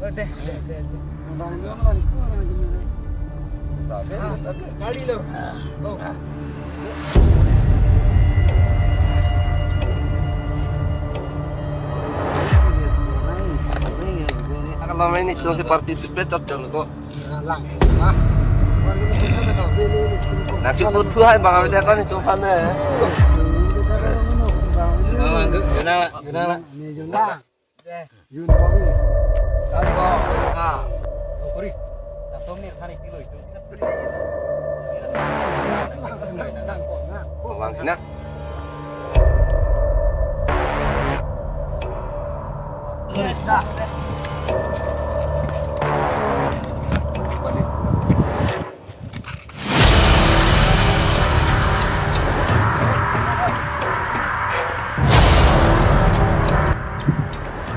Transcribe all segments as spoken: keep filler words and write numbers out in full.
Kalau main itu si participate cocok kok. Nang si putu hai bang, ada kan itu kan eh. Yun Bobby. Bang, nak.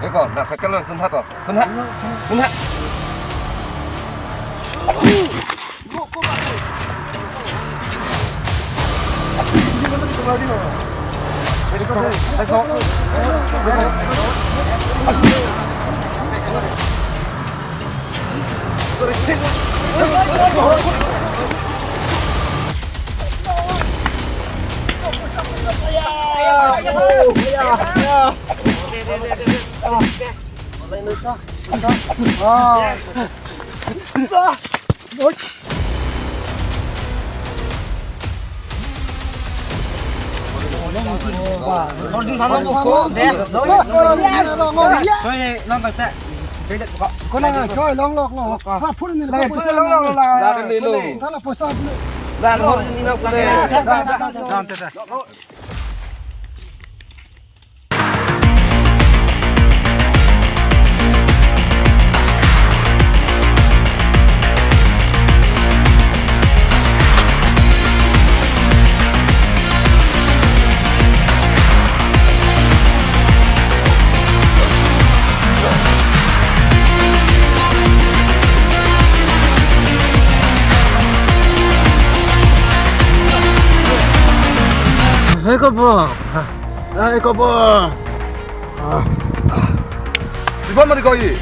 Eko, nak cycle lang, sun hat to. Sun hat. Sun hat. Hei, kopo. Ai, kopo. Ipan mari koi.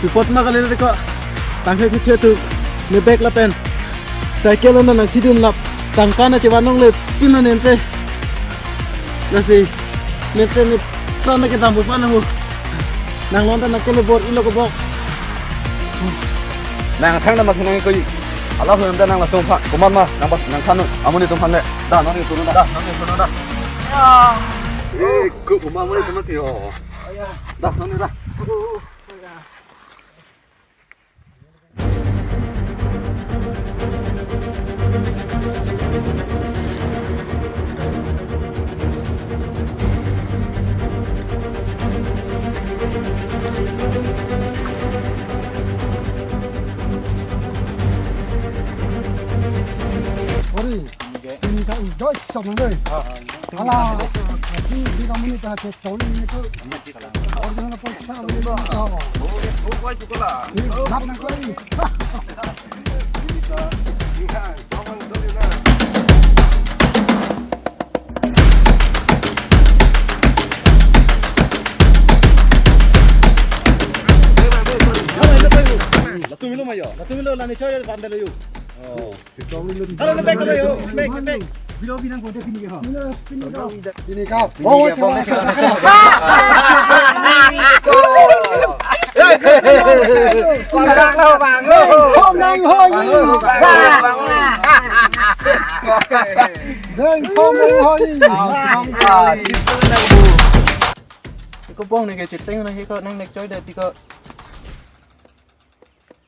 Ipot ma kali ko. Tanghe thithe tu. Ne bag lapen cycle na nangchidun lap. Tangka na chevan longle pin na nente. Lasi nente ne pran na kedam pu pan nang. Nang lonta nang kele bor ilo kebok. Nang thang na mat nang koi. Ala hu nang da nang la tong pha. Komat ma nang bas nang thanu. Amonit tong phan le. Da nang ni tunu da. Da nang ni tunu da. Ya. Eh, ko komat amonit tunu ti ho. Ya. Da nang ni da. Ori, ini ka enjoy sama deh. Ala, ini, ini kamu ni tak cek tahu ini tu. Original apa sih? Ini, nap nang kau ini. Latum ilo mayo. Latum ilo lani choy bandel yo. Oh. Halo, lebek ko yo. Lebek, lebek. Bilo binang ko de pini ke ha. Pini ka. Oh, cuma. Kondang lo bang. Kondang hoi. Deng kondang hoi. Ko bong ne ke cheteng na he ko nang nek choi da ti ko.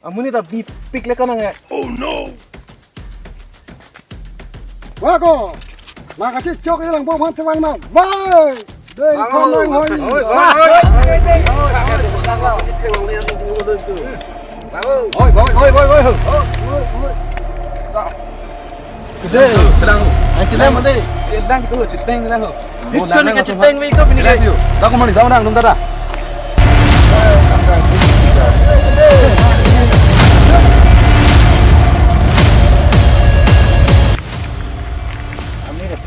Amonit ta bipik le kanang e. Oh no. Wa ko. La kachechok ilang bom han chewan ma. Vai. Deng kondang hoi. Hoi, hoi, hoi. Hoi, hoi, hoi, hoi, hoi. Hoi, hoi. Kedai. Kedang. Ang kedai mandi. Kedang itu ceteng kedang. Itu ni ceteng wi ko pini. Kedang yuk. Dah ko mandi, dah ko mandi, dah.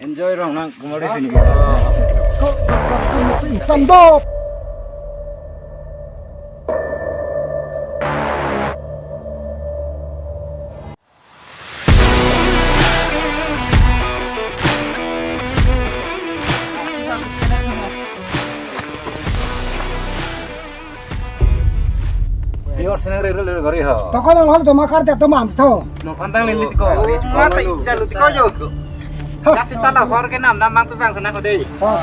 Enjoy rong nang kumari sini. Samdop. Pior senang rere rere gari ho. Toko nang hal doma kar dep doma am tho. Nongphan tang lili ko. Mata ida luti ko jo. Kasi sala hor ke nam nam mang tu bang senang ko dei. Oh,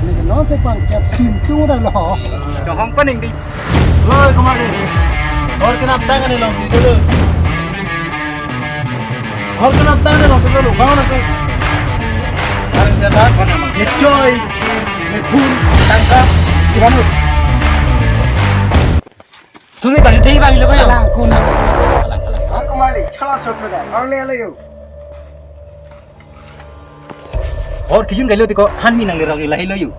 ini ke non te pang kep sim tu dah lo. Johong paning di. Oi, kemana? Hor ke nam tang ni long si dulu. Hor ke nam tang ni long si dulu. Bangun aku. Harus siapa? Ngecoy, ngephun, tangkap, kibanut. Suni bang, jai bang, ilo kayo. Lang, kuna. Lang, lang. Ang kumali, chala chot mo da. Ang le alo yo. Hor kijun kailo tiko, han mi nang lerok ila hilo yo.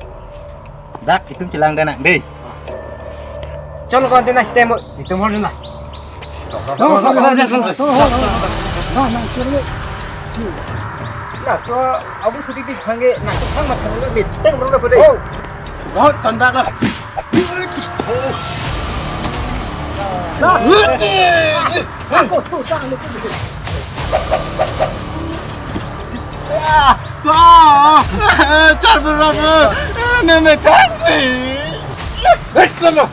Dak, itum chelang dana, dei. Chol ko antena sistem, itum hor na. Laso abu sudi di phangge, na phang mat phangge, mit teng bro na pede. Oh, rohot tondak lah. Nah, aku tuh sang lu. Sa, char berapa? Nenek taksi. Eh, sana.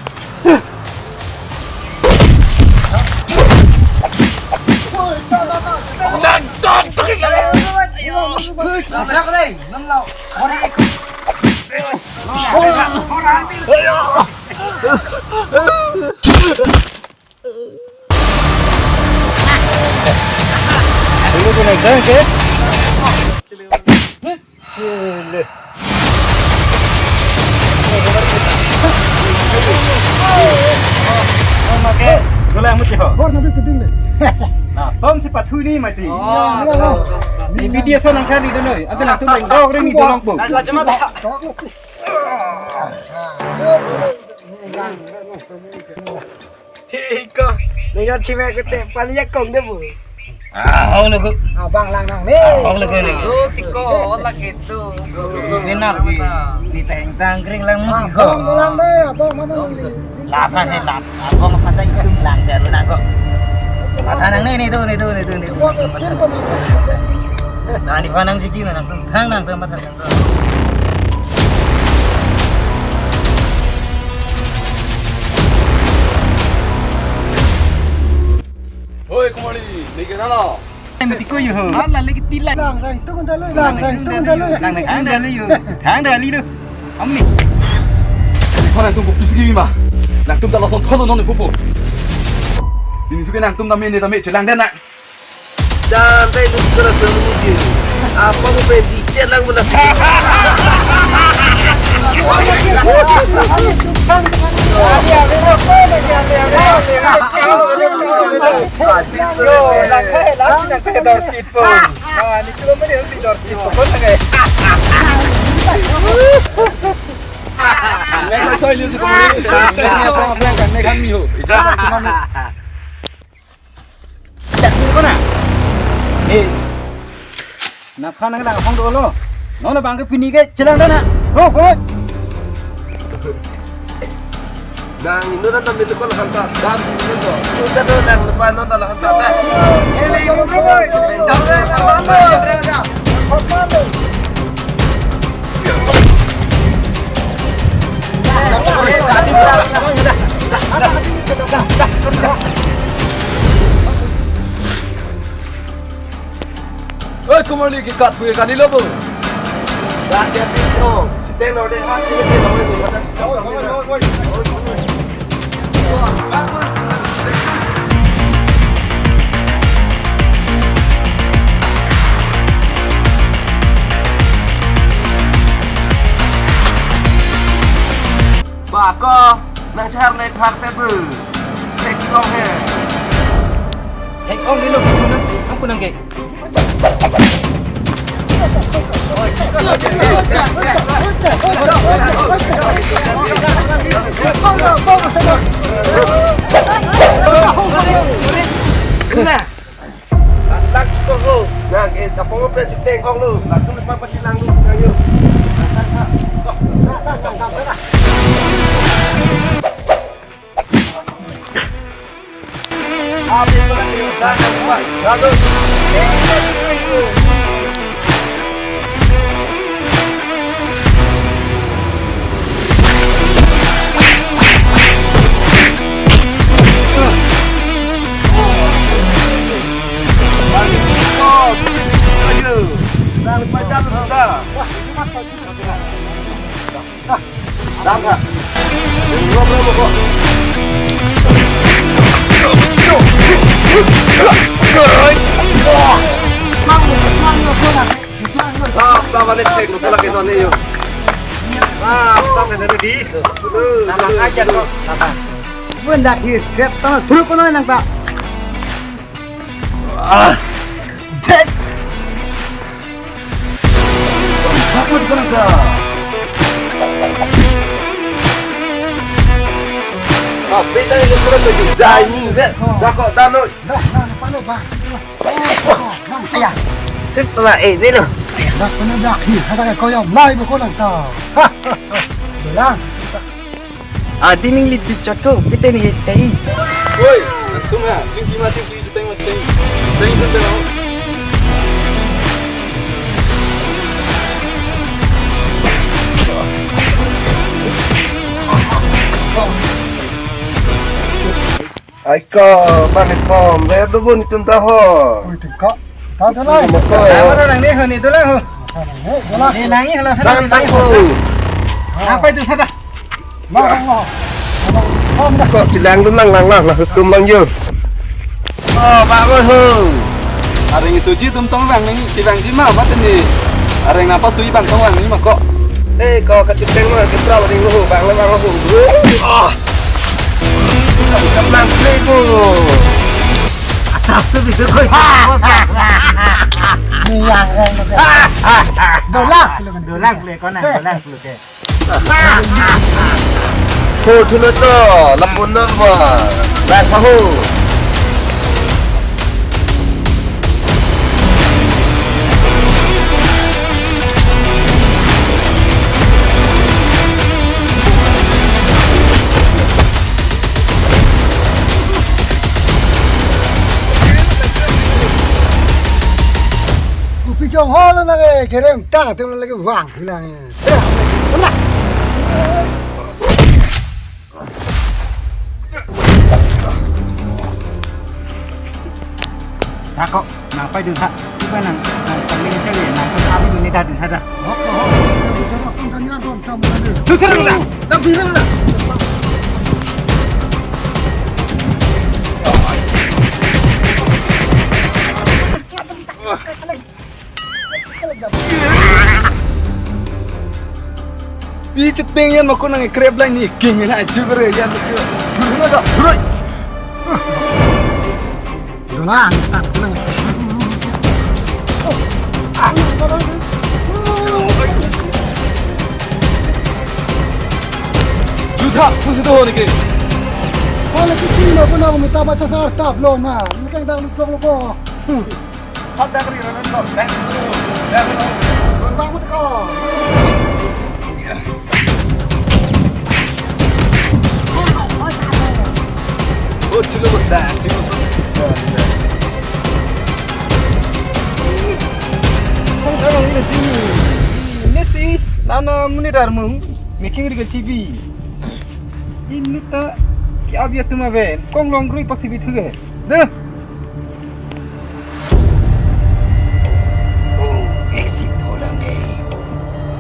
Dulu tu naik ke? Oke, dulu yang mesti ho. Bor nabi peding deh. Nah, tom si pathu ni mati. Oh, ini dia sana cari dulu. Ada lah tu dong dong ni dong pun. Hei ko, nengkan chime kete pali ya kong de bu. Ah, hong lo ko. Ah, bang lang nang ne. Ah, hong lo ko ne. Oh, tiko, lagi tu. Ini nak di, di teng tang kring lang mu. Ah, tiko. Bang tu lang de, abang mana lang di. Lapan he lap, abang pada itum lang de na ko. Lapan nang ne, ne tu, ne tu, ne tu, ne tu. Nah, ni panang jiji na nang tum, thang nang tum, thang nang tum. Hoi, kumali, nike nana? Ang tiko yo ho. Ala lagi tilai. Lang, lang, tunggu dulu, lang, lang, tunggu dulu. Lang, lang, ang dali yo. Ang dali lo. Amni. Ini kau nangtum kopi sigi ma? Nangtum ta lason thono non pupu. Ini suka nangtum ta mene ta me chelang dana. Dan tayo nung kara sa mga dyan. Apa mo pa yung detail lang mo na? Yo, lang kayo, lang sila kayo dorkit po. Ah, ni ko ba yung dorkit po? Kung lagay. Next time, you to come in. Next time, you to come in. Next time, you. Ijak, cuma mi. Dak dulu kona. Eh. Nangphan nang nang hong dolo. Nono bang ke pini ke chelang dana. Ho, ho. Nang inu dan tampil ko lahan ta. Dan inu to. Sudah to nang lepas non ta lahan ta. Eh, eh, eh, eh, eh. Oi, kumali ki kat hui kani lo bo. Dah dia sih, oh, kita lo deh, ah, kita lo deh. Ko nang chehar le phak se bu. Thek ong he. Thek ong ni lo, nang, nang punang ke. Nah. Lang ko ho. Nang, eh, tapong pe chiteng ong lo. Latum pa pachilang lo. Ayo. Bunda hi sep ta thuruk kono nang ta. Ah, dek. Takut kono ta. Ah, beta ini surat tujuh. Jai ni, dek. Dah kok, dah lo. Dah, dah, palo, bang. Aya. Terus setelah ini lo. Aya, dah, kono dah. Hi, ada koyom lai bu kono ta. Bilang. Ah, di ninglit di chot ko, pite ni tei. Woi, langsung ha, tingki ma tingki, teng ma teng. Teng teng teng. Ai ko, bang itum, be do bun itum ta ho. Ui, tingka. Ta ta lai. Mo ko. Dah, orang ni ho ni, dolang ho. Dolang. Ni nang ni, halo, halo, Bang, bang, ho. Apa itu, hada? Lang, lang, lang. Ko chilang dun lang, lang, lang, lang, tum lang yo. Oh, bang, ho. Areng isuji tum tong lang ni, kibang ji ma, bat ni. Areng napa sui bang tong lang ni ma ko. Eh, ko kachiteng ma, kipra bang ho, bang, lang, bang, ho. Ah. Kap lang play ko. Asap tu bisa koi. Ni yang, yang, yang. Dolang. Dolang play ko na, dolang play ke. Ho, thulo to, lapun non ma. Lang pahu. Kopi jong holo na ke, kerem tang, tang lagi wang, bilang. Tako, nang pai dun ha. Iba nang, nang paling cari, nang kami ini dah dun ha dah. Hop, hop, hop. Dun sana dun. Dun sana dun. Pi cheteng yan mako nang krep lang ni king na jugre yan. Huroi. Dolang, tak nang. Jutha, pusi to ni ke. Kalau kita mau pun mau minta baca sartap lo ma. Ini kan dah lupa lupa. Hot dak ri ran lo, dak lo, dak lo. Bang, bang, ko. Oh, chulo bang, dak, chulo bang. Bang, bang, ini sini. Ini sih, nana muni darmung, making ri ke chibi. Ini ta, kya abia tuma ben, kong long rui paksi bithu ke. Deh. Oh, exit holang dei.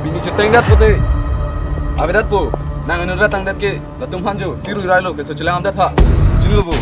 Bini cheteng dat pote. Avedat po. Nang anu dat tang dat ke. Latum hanjo. Tiru rai lo ke so chelang dat ha. Chulu bo.